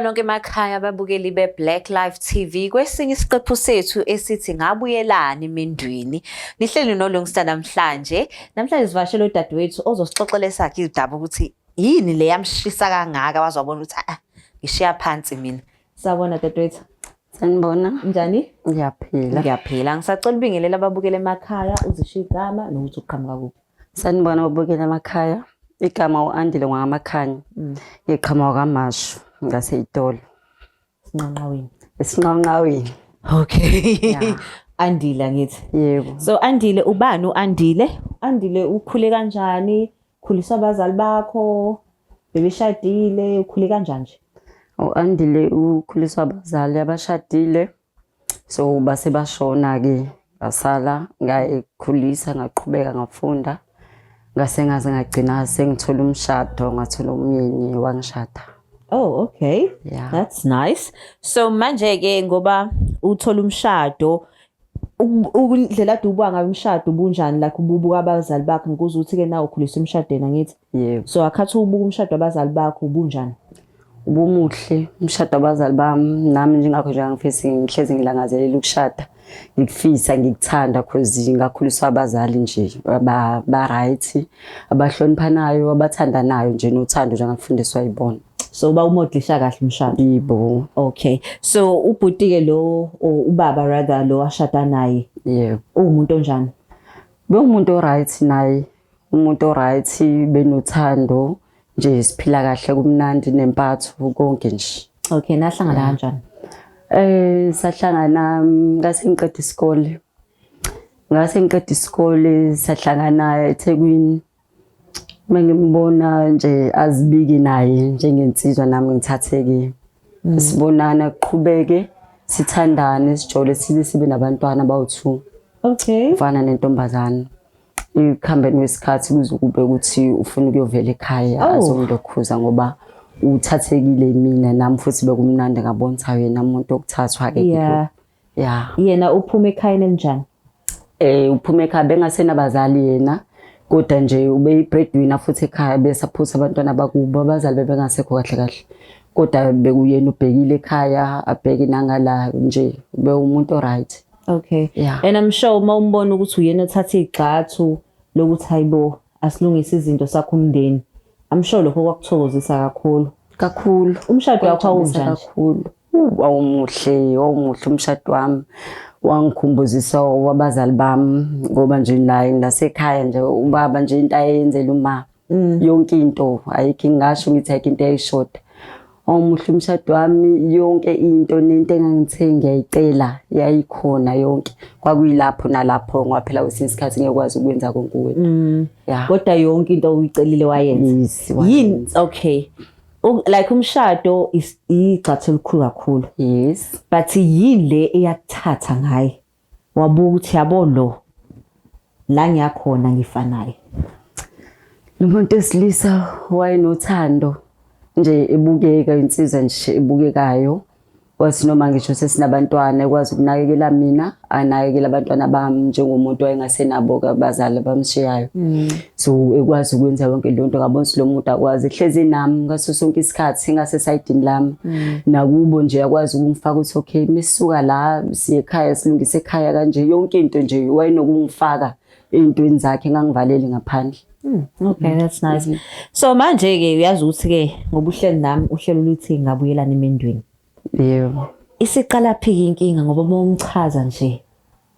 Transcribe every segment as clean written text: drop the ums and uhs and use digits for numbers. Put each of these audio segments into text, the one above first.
Nonke emakhaya ababukeli be-Black Life TV kwesinye isiqephu sethu esithi ngabuyelani emendweni. Nihleli noLungsta namhlanje. Namhlanje sivashele udadewethu ozosixoxela esakhe idaba ukuthi yini le yamshisa kangaka waze wabona ukuthi ah ngishiya phansi mina. Sawubona dadewethu. Sanibona. Njani? Ngiyaphila. Ngiyaphila. Ngisacela ubingelela ababukeli emakhaya uzisho igama nokuthi uqhamuka kuphi. Sanibona babukeli emakhaya. Igama u-Andile ngwakamakhanya. Ngiqhamuka kwaMashu ngaseyitolo. Sinqanqaweni. Esinqanqaweni. Okay. Yeah. Andile angithi. Yebo. So Andile ubani uAndile? Andile ukhule kanjani? Khuliswa abazali bakho? Bebeshadile, ukhule kanjani nje? U-Andile ukhuliswa abazali abashadile. So base bashona ke ngasala ngayikhulisa ngaqhubeka ngafunda. Ngase ngaze ngagcina sengithola umshado ngathola umyeni wangishada. Oh, okay. Yeah. That's nice. So manje ke ngoba uthola umshado indlela ade ubuka ngayo umshado ubunjani like ububuka abazali bakho ngikuze ukuthi ke nawe ukhuliswa emshadweni angithi. Yebo. So akhathi ubuka umshado wabazali bakho ubunjani? Ubumuhle umshado wabazali bami nami njengakho nje angifisi ngihlezi ngilangazelela ukushada ngikufisa ngikuthanda cause ngakhuliswa abazali nje ba right abahloniphanayo abathandanayo nje nothando nje ngafundiswa yibona. So uba umodlisha kahle umshado. Yebo. Okay. So ubhuti ke lo or ubaba rather lo ashada naye Yebo. uwumuntu onjani? Bewumuntu o-right naye umuntu o-right benothando nje siphila kahle kumnandi nempatho konke nje. Okay, nahlangana kanjani? Sahlangana ngase ngiqeda isikole. Ngase ngiqeda isikole sahlangana eThekwini. Mengimbona nje azibiki naye njengensizwa nami ngithathekile. Sibonana kuqhubeke sithandane sijole size sibe nabantwana abawu-2. Okay. Mfana nentombazane. Ekuhambeni kwesikhathi kuze kube ukuthi ufuna ukuyovela ekhaya azongilokhuza ngoba uthathekile mina nami futhi bekumnandi ngabona ukuthi yena umuntu okuthathwa ke. Yeah. Yeah. Yena uphuma ekhayeni elinjani? Uphuma ekhaya bengasenabazali yena kodwa nje ubeyi-breadwinner futhi ekhaya besaphutha abantwana bakubo abazali bebengasekho kahle kahle kodwa bekuyena ubhekile ekhaya abheke nangala nje bewumuntu o-right. Okay. Yeah. And I'm sure uma umbona ukuthi uyena othatha igxathu lokuthi hayibo asilungise izinto sakho umndeni. I'm sure lokho kwakuthokozisa kakhulu. Kakhulu. Umshado wakho Kwangijabulisa wawunjani nje? Kakhulu. Wawumuhle, wawumuhle umshado wami. Wangikhumbuzisa wabazali bami ngoba nje naye nasekhaya nje ubaba nje into ayenzela uma yonke into ayikho ngingasho ngithi ayikho into eyayishoda. Wawumuhle umshado wami yonke into nento engangithe ngiyayicela yayikhona yonke. Kwakuyilapho nalapho ngoba phela kwesinye isikhathi ngiyakwazi ukwenza konke wena. Yeah. Kodwa yonke into uyicelile wayenza. Yes, Yini wayenza. okay. Like umshado is igxathu elikhulu kakhulu. Yes. But yini le eyakuthatha ngaye? Wabuka ukuthi yabo lo la ngiyakhona ngifanayo. Lo muntu wesilisa wayenothando nje ebukeka insizwa nje ebukekayo. Kwathi noma ngisho sesinabantwana ekwazi ukunakekela mina anakekela abantwana bami njengomuntu wayengasenabo abazali abamshiyayo. So ekwazi ukwenza yonke leyo nto ngabona ukuthi lo muntu akwazi hlezi nami ngaso sonke isikhathi ngasesayidini lami. Nakubo nje akwazi ukungifaka ukuthi okay mesisuka la siye ekhaya silungise ekhaya kanje yonke into nje wayenokungifaka ey'ntweni zakhe ngangivaleli ngaphandle. Okay, that's nice. So manje ke uyazi ukuthi ke ngoba uhleli nami uhlelo luthi ngabuyelana emendweni. Yebo. Isiqala phi inkinga ngoba uma umchaza nje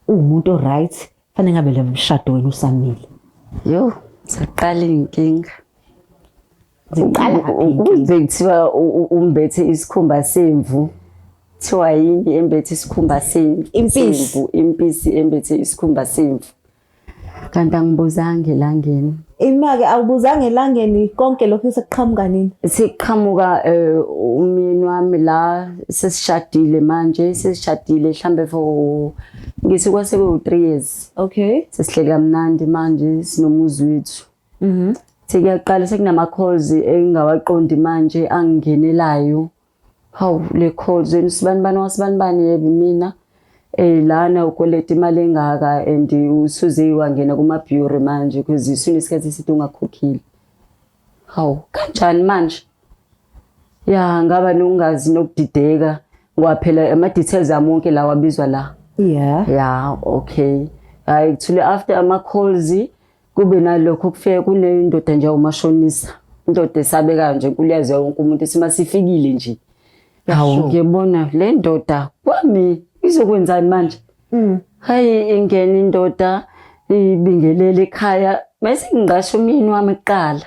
uwumuntu o-right fanele ngabe le mshado wenu usamile. Yo, saqala inkinga. Ziqala phi inkinga? Ukuze kuthiwa umbethe isikhumba semvu. Kuthiwa yini embethe isikhumba semvu? Impisi. Semvu, impisi embethe isikhumba semvu. Kanti angibuzanga elangeni. Ima-ke awubuzanga elangeni konke lokhu sekuqhamuka nini? Siqhamuka umyeni wami la sesishadile manje sesishadile mhlambe for ngithi kwase kuwu 3 years. Okay. Sesihleli kamnandi manje sinomuzi wethu. Sekuyaqala sekunama calls engingawaqondi manje angingenelayo. Hawu le calls wena sibanibani wasibanibani yebo mina. Lana ukweleta imali engaka and usuze wangena kuma bureau manje because usunesikhathi eside ungakhokhile. Hawu kanjani manje? Ya, ngaba nokungazi nokudideka ngoba phela ama-details ami wonke lawa abizwa la. Ya, okay. Hayi, kuthule after ama-calls kube nalokho kufike kunendoda nje umashonisa. Indoda esabekayo nje enkulu, yaziwa wonke umuntu, ethi masifikile nje. Hawu, ngiyabona le ndoda kwami izokwenzani manje? Hayi, ingena indoda ibingelele ekhaya, mase ngiqasha umyeni wami kuqala.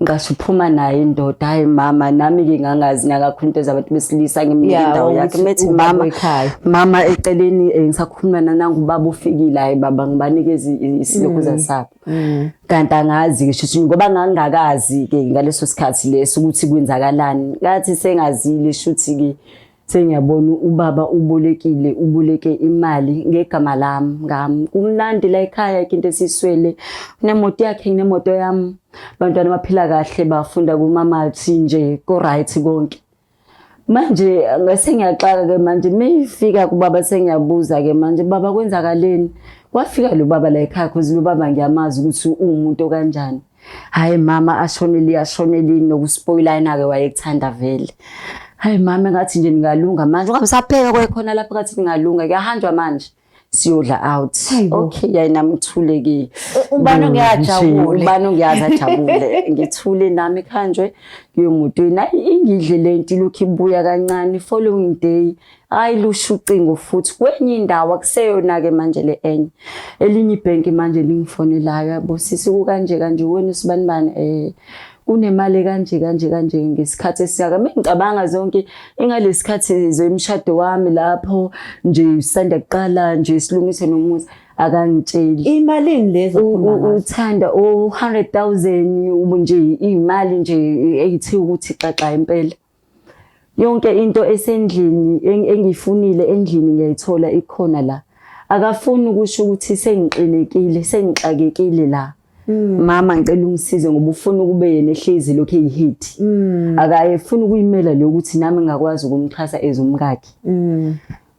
Ngiqasha uphuma naye indoda. Hayi mama, nami-ke ngangazi nakakhulu into zabantu besilisa, ngimnika indawo yakhe. Ukuthi Methi ubaba mama, wekhaya. Mama eceleni, ngisakhuluma nanangu ubaba ufikile. Hayi baba, ngibanikeza isilokhuza sabo. Kanti angazi-ke shuthi ngoba ngangingakazi-ke ngaleso sikhathi leso ukuthi kwenzakalani. Ngathi sengazile shuthi-ke sengiyabona ubaba ubolekile, uboleke imali ngegama lami ngami. Kumnandi la ekhaya, into esiswele. Kunemoto yakhe, kunemoto yami. Abantwana baphila kahle, bafunda kumamathi nje, ku-right konke. Manje ngase ngiyaxaka ke manje, meyifika kubaba sengiyabuza ke manje, baba kwenzakaleni? Kwafika lo baba la ekhaya, cause lo baba ngiyamazi ukuthi uwumuntu okanjani. Hayi mama, ashonele ashonele nokuspoilana ke, wayekuthanda vele. Hayi mama, ngathi nje ningalunga manje, ungabe usapheka kwekhona lapho, ngathi ningalunga, kuyahanjwa manje siyodla out. Hayibo. Okay, yayi nami ngithule ke. Ubani ongaye ajabule? Ubani ongiyazi ajabule. Ngithule nami, khanjwe ngiyomotweni. Hayi, ingidle lento, ilokhu ibuya kancane. Following day, hayi lusho ucingo futhi kwenye indawo, akuseyona ke manje le enye. Elinye ibhenki manje lingifonelayo, yabo sisi, kukanje kanje, wena usibanibani, kunemali kanje kanje kanje ngesikhathi esiyaka. Mengicabanga zonke ingalesikhathi zemshado wami lapho nje sisanda kuqala nje silungise nomuzi, akangitsheli. Imalini lezo okhuluma ngazo? Uthanda u 100,000 nje, imali nje eyithi ukuthi xaxa impela. Yonke into esendlini engiyifunile endlini ngiyayithola, ikhona la. Akafuni ukusho ukuthi sengixinekile, sengixakekile la. Mama, ngicela ungisize, ngoba ufuna ukube yena ehlezi lokhu eyi-head. Akaye efuna ukuyimela le ukuthi nami ngingakwazi ukumxhasa as umkakhe.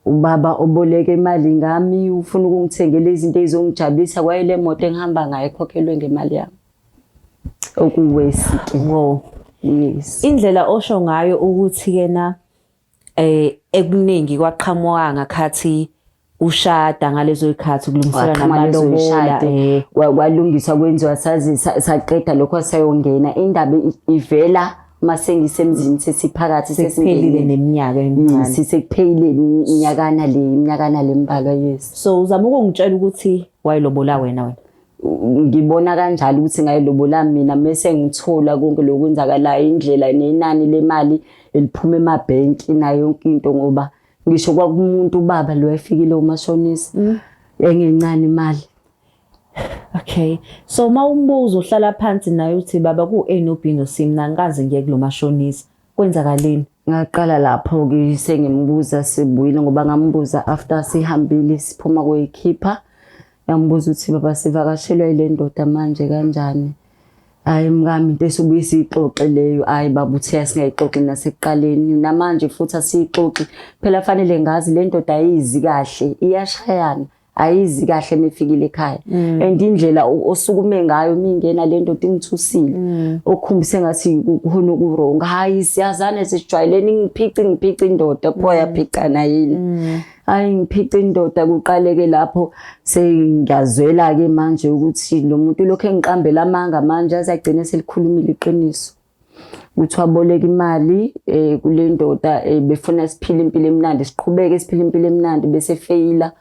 Ubaba oboleka imali ngami, ufuna ukungithengela izinto ezizongijabulisa, kwayile moto engihamba ngayo ikhokhelwe ngemali yami. Okuwesi ke. Wow. Yes. Indlela osho ngayo ukuthi kena ekuningi kwaqhamuka ngakhathi ushada, ngalezo zikhathi kulungiselwa Waqhamuka lezo namalobola. yishade. Kwalungiswa, kwenziwa, saze saqeda lokho, sayongena indaba ivela mase ngisemzini, sesiphakathi. Sekuphelile Sesingenile. neminyaka emincane. Sekuphelile iminyakana le, iminyakana lembalwa, yes. So uzama ukungitshela ukuthi wayilobola wena wena? Ngibona kanjalo ukuthi ngayilobola mina, mese ngithola konke lokwenzakalayo, indlela nenani lemali eliphuma emabhenki nayo yonke into, ngoba ngisho kwakumuntu ubaba lo efikile umashonisa engencane imali. Okay, so uma umbuzo uhlala phansi naye uthi baba ku-A no B no C, mina angikaze ngiye kulo mashonisa, kwenzakaleni? Ngaqala lapho-ke sengimbuza sibuyile, ngoba ngambuza after sihambile siphuma koyikhipha. Ngambuza ukuthi baba, sivakashelwa yile ndoda manje kanjani? Hayi mkami, into esubuye siyixoxe leyo. Hayi baba, uthe singayixoxi nasekuqaleni, namanje futhi asiyixoxi phela. Fanele ngazi le ndoda ayizi kahle, iyashayana, ayizi kahle mefikile ekhaya, and indlela osukume ngayo mingena le ndoda ingithusile, okukhombisa engathi kukhona oku-wrong. Hayi, siyazana, sijwayelene, ngiphici ngiphici indoda, kuthiwa yaphicana yini? Hayi, ngiphica indoda. Kuqaleke lapho sengiyazwela-ke manje ukuthi lo muntu lokhu engiqambela amanga manje, aze agcine selikhulumile iqiniso ukuthi waboleka imali kule ndoda, befuna siphile impilo emnandi, siqhubeke siphile impilo emnandi, bese feyila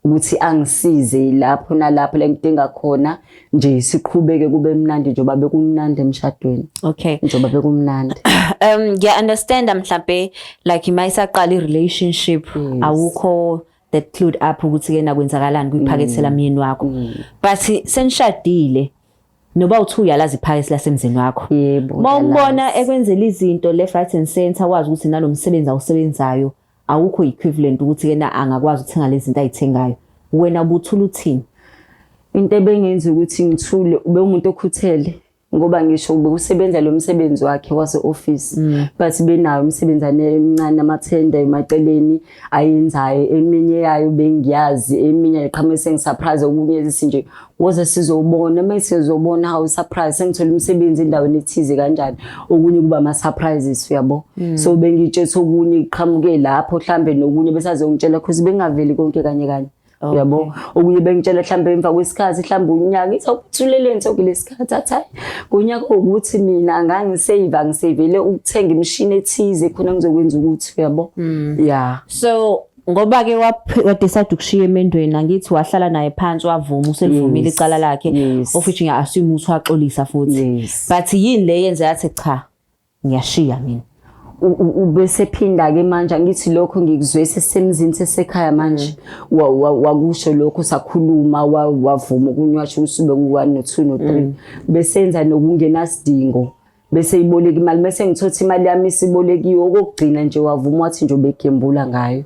ukuthi angisize lapho nalapho la ngidinga khona nje, siqhubeke kube mnandi njengoba bekumnandi emshadweni. Njengoba bekumnandi. Ngiya understand mhlambe like mayisaqala i-relationship, awukho that clued up ukuthi ke nakwenzakalani kwiphakethe lamyeni wakho, but senishadile, noba uthi uyalazi iphakethe lasemzini wakho. Yebo. Uma umbona Ngiyalazi. ekwenzela izinto left, right and center, wazi ukuthi nalo msebenzi awusebenzayo awukho equivalent ukuthi kena angakwazi ukuthenga lezi zinto ayithengayo, wena ubuthula uthini? Into ebengenza ukuthi ngithule, ube umuntu okhuthele. Ngoba ngisho bekusebenza lo msebenzi wakhe wase-office, but benayo umsebenzi emincane, amathenda emaceleni ayenzayo. Eminye yayo bengiyazi, eminye iqhamuke sengi-surprise. Okunye zithi nje, "Woza sizobona." Uma sizobona, hawu, surprise, sengithola umsebenzi endaweni ethize kanjani. Okunye kuba ama-surprises, uyabo. So bengitshethe okunye kuqhamuke lapho, mhlambe nokunye besazongitshela, cause bengaveli konke kanye kanye, uyabo. Okunye bengitshela mhlambe emva kwesikhathi, mhlambe unyaka. Ngithi, "Awuthuleleni sonke lesikhathi?" Athi, "Hayi, kunyaka ukuthi mina ngangisave, angisavele ukuthenga imishini ethize khona ngizokwenza ukuthi," uyabo, ya. So ngoba ke wa-decide ukushiya emendweni, angithi wahlala naye phansi, wavuma, uselivumile Yes, icala lakhe, yes. of which ngiya-assume ukuthi waxolisa futhi. Yes. But yini le yenze yathi, "Cha, ngiyashiya mina"? Ubesephinda-ke manje, angithi lokho ngikuzwe sesemzini, sesekhaya manje. Wakusho lokho, sakhuluma, wavuma okunye, washo ukuthi ube ku-one no-two no-three, besenza nokungenasidingo, bese iboleka imali, bese ngithothi imali yami isibolekiwe. Okokugcina nje wavuma, wathi nje ubegembula ngayo.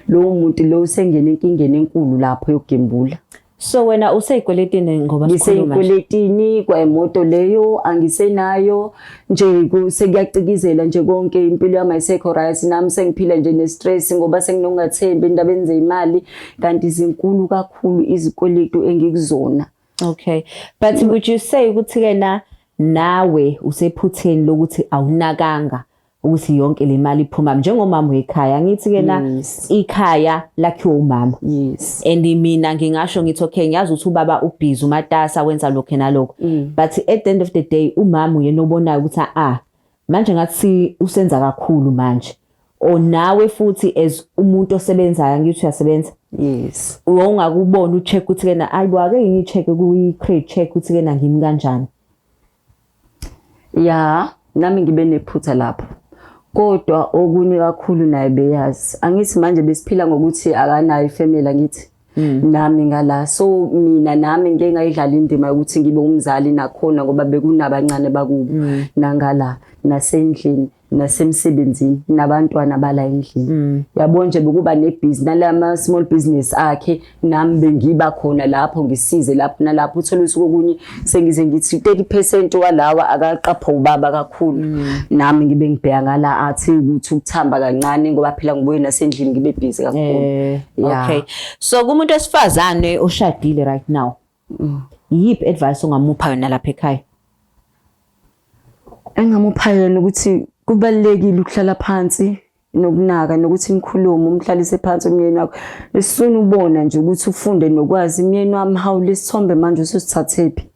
Lowo muntu lo usengena enkingeni enkulu lapho yokugembula. So wena usey'kweletini ngoba sikhuluma nje? Ngisey'kweletini, kwayimoto leyo angisenayo nje, sekuyacikizela nje konke. Impilo yami ayisekho right, nami sengiphila nje ne-stress ngoba senginokungathembi endabeni zeyimali, kanti zinkulu kakhulu izikweletu engikuzona. Okay, but would you say ukuthi-ke na nawe usephutheni lokuthi awunakanga ukuthi yonke le mali iphuma njengomama wekhaya? Ngithi-ke na ikhaya lakhiwe umama. And mina ngingasho ngithi, okay, ngiyazi ukuthi ubaba ubhizi, umatasa, wenza lokho nalokho, but at the end of the day umama uyena obonayo ukuthi, ah, manje ngathi usenza kakhulu manje. Or nawe futhi as umuntu osebenzayo, ngithi uyasebenza, Yes. wawungakubona u-check ukuthi kena, ayibo, ake ngiyi-check kuyi-credit check ukuthi kena ngimi kanjani? Ya, nami ngibe nephutha lapho, kodwa okunye kakhulu naye beyazi, angithi manje besiphila ngokuthi akanayo ifamily, angithi nami ngala. So mina nami ngike ngayidlala indima yokuthi ngibe umzali nakhona, ngoba bekunabancane bakubo nangala, nasendlini, nasemsebenzini, nabantwana bala endlini, yabo nje. Bekuba nebhizinisi nalama small business akhe, nami bengiba khona lapho, ngisize lapho nalapho. Uthola ukuthi kokunye sengize ngithi 30% walawa akaqapha ubaba kakhulu, nami ngibe ngibheka ngala, athi ukuthi ukuthamba kancane, ngoba phela ngibuye nasendlini ngibe busy kakhulu. Okay, so kumuntu wesifazane oshadile right now, yiphi advice ongamupha yona lapha ekhaya? Engamupha yona ukuthi kubalulekile ukuhlala phansi nokunaka nokuthi nikhulume, umhlalise phansi umyeni wakho. Esifuna ubona nje ukuthi ufunde nokwazi umyeni wami, hawu, lesithombe manje ususithathephi,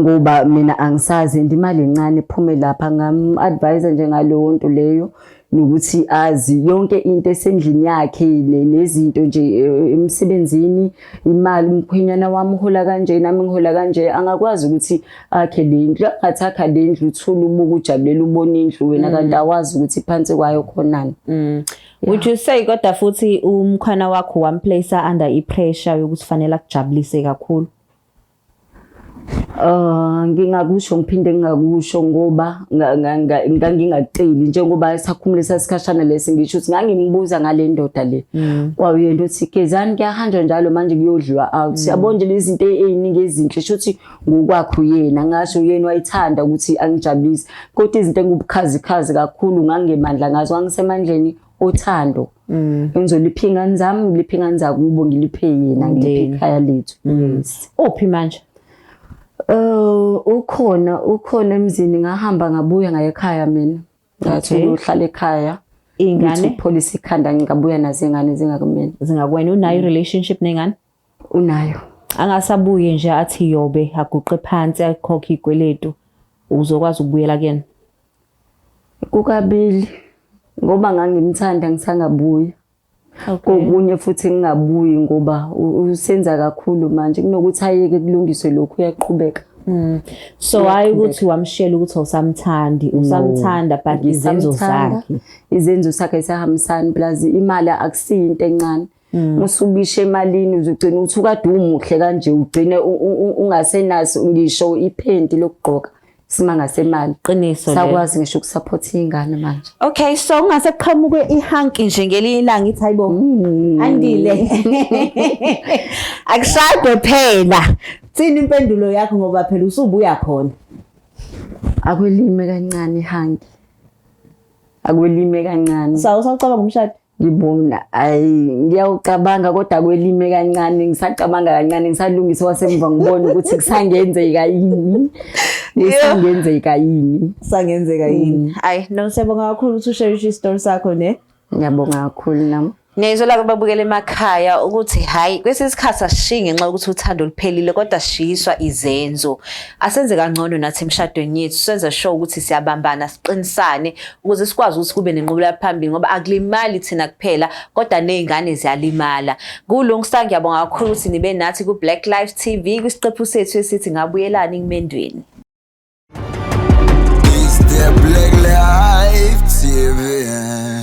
ngoba mina angisazi and imali encane iphume lapha. Ngam-advise nje ngaleyo nto leyo, nokuthi azi yonke into esendlini yakhe, nezinto nje emsebenzini, imali, umkhwenyana wami uhola kanje, nami ngihola kanje, angakwazi ukuthi akhe le ndlu. Angathi akha le ndlu, uthule, ubuke, ujabulela, ubone indlu wena, kanti awazi ukuthi phansi kwayo khonani. Would you say kodwa futhi umkhwana wakho wam-place under i-pressure yokuthi fanele akujabulise kakhulu? Ngingakusho ngiphinde ngingakusho, ngoba ngangingaceli njengoba sakhumula sasikhashana lesi. Ngisho ukuthi ngangimbuza ngale ndoda le, kwawuyena uthi, "Gezani, kuyahanjwa njalo manje, kuyodliwa out," yabo nje lezi zinto ey'ningi ezinhle. Sho ukuthi ngokwakhe uyena, ngasho uyena wayithanda ukuthi angijabulise, kodwa izinto engubukhazikhazi kakhulu ngangemandla ngazo, ngangisemandleni othando. Ngizolipha iy'ngane zami, ngiliphe iy'ngane zakubo, ngiliphe yena, ngiliphe ikhaya lethu, yes. Uphi manje? Ukhona, ukhona emzini. Ngahamba ngabuya ngaye ekhaya mina. Ngathi uyohlala ekhaya. Iy'ngane? Ngithi ukupholisa ikhanda, ngabuya nazo iy'ngane zingakumina. Zingakuwena. Unayo i-relationship nengane? Unayo. Angasabuye nje athi yobe aguqe phansi akhokhe iy'kweletu, uzokwazi ukubuyela kuyena? Kukabili, ngoba ngangimthanda ngisangabuya. Kokunye futhi ngingabuyi ngoba usenza kakhulu manje, kunokuthi ayeke kulungiswe lokhu, uyaqhubeka. So hayi ukuthi wamshela ukuthi awusamthandi, usamthanda, but izenzo Ngisamthanda. zakhe. Izenzo sakhe ayisahambisani, plus imali akusiyo into encane. Usubisha emalini, uzogcina uthi ukade umuhle kanje, ugcine ungasenaso ngisho iphenti lokugqoka, simanga semali. Qiniso lelo. Sakwazi ngisho uku-support iy'ngane manje. Okay, so ungase kuqhamuke ihanki nje ngelinye ilanga ithi, "Hayibo, Andile, akushadwe phela." Thini impendulo yakho, ngoba phela usubuya khona? Akwelime kancane ihangi. Akwelime kancane. Sawu usawucabanga umshado? Ngibona ayi ngiyawucabanga kodwa akwelime kancane ngisacabanga kancane ngisalungisa wasemva ngibona ukuthi kusangenzeka yini. Kusangenzeka yini. Sangenzeka yini? Ayi, no siyabonga kakhulu ukuthi ushare isitori sakho ne. Ngiyabonga kakhulu nami. Niyayizwela ke babukela emakhaya ukuthi hhayi kwesinye isikhathi asishiyi ngenxa yokuthi uthando luphelile kodwa sishiyiswa izenzo. Asenze kangcono nathi emshadweni yethu senze sure ukuthi siyabambana siqinisane ukuze sikwazi ukuthi kube nenqubela phambili ngoba akulimali thina kuphela kodwa nezingane ziyalimala. Kulungisa ngiyabonga kakhulu ukuthi nibe nathi ku Black Life TV kwisiqephu sethu esithi ngabuyelani kumendweni. It's the Black Life TV.